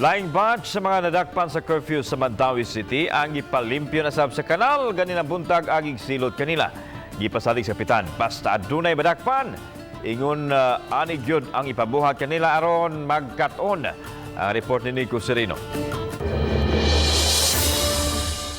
Laing batch sa mga nadakpan sa curfew sa Mandaue City ang ipalimpyo na sab sa kanal ganina buntag agig silot kanila. Gipasalig sa kapitan, basta adunay madakpan, ingon ani gyud ang ipabuhat kanila aron magkat-on. Ang report ni Nico Sereno.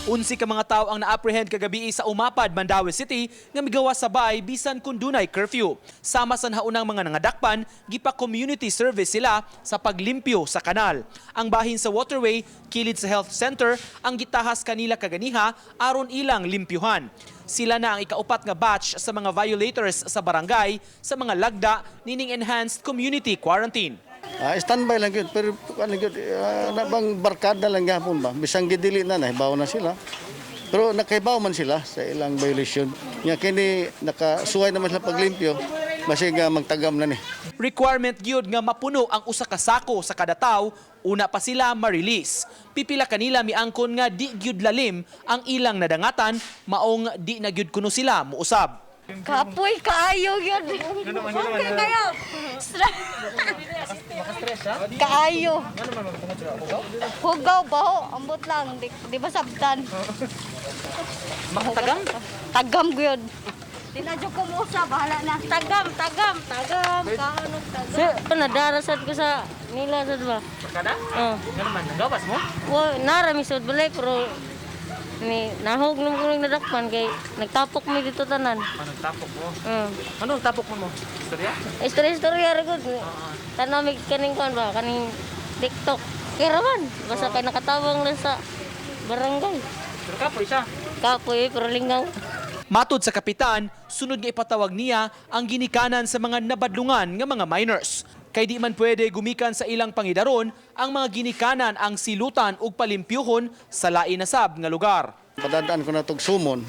11 ka mga tao ang na-apprehend kagabi sa Umapad, Mandaue City nga migawas sa bay bisan kung dunay curfew. Sama sa naunang mga nangadakpan, gipa-community service sila sa paglimpyo sa kanal. Ang bahin sa waterway, kilid sa health center, ang gitahas kanila kaganiha aron ilang limpyuhan. Sila na ang ikaupat nga batch sa mga violators sa barangay sa mga lagda nining enhanced community quarantine. Standby lang yun, pero ano yun, na bang barkada lang gihapon ba? Bisang gidili na, nahibaw na sila. Pero nakaibaw man sila sa ilang violation. Nga kini nakasuway naman sila paglimpyo, masig nga magtagam na ni. Requirement gyud nga mapuno ang usa ka sako sa kada tawo una pa sila ma-release. Pipila kanila miangkon nga di gyud lalim ang ilang nadangatan, maong di na gyud kuno sila muusab. Kapoy kaayo yun. Okay kayo. Kaayo. Hugaw baho, ambot lang, di ba sabtan? Makatagam? Tagam gyud. Di na jud ko muusa, bahala na. Tagam, tagam, tagam, kaon og tagam. Sir, nadarasad ko sa nila sad ba? Kada? Oh. Ano man, nagawas mo? Wa nara mi sud balay pero ni nahog nung ko nadakpan kay nagtapok mi dito tanan. Anong tapok mo? Anong tapok mo mo? Istorya? Istorya istorya ra gud. Tanaw mi kaning kuan ba kaning TikTok. Kay ra man basta kay nakatabang lang sa barangay. Pero kapoy siya. Kapoy pero lingaw. Matod sa kapitan, sunod nga ipatawag niya ang ginikanan sa mga nabadlungan nga mga minors. Kay di man pwede gumikan sa ilang pangidaron, ang mga ginikanan ang silutan ug palimpyuhon sa lain na sab nga lugar. Padadaan ko na tog sumon.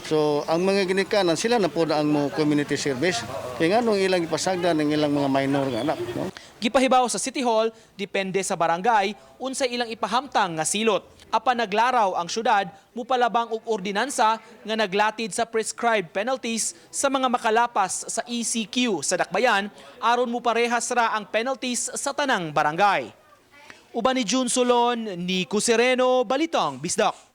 So, ang mga ginikanan, sila na po na ang mo community service. Kaya nga nung ilang ipasagdan ng ilang mga minor nga anak. No? Gipahibaw sa City Hall, depende sa barangay, unsay ilang ipahamtang nga silot. Apan naglaraw ang syudad, mupalabang og ordinansa nga naglatid sa prescribed penalties sa mga makalapas sa ECQ sa Dakbayan aron muparehas ra ang penalties sa tanang barangay. Uban ni June Solon, Nico Sereno, Balitang Bisdak.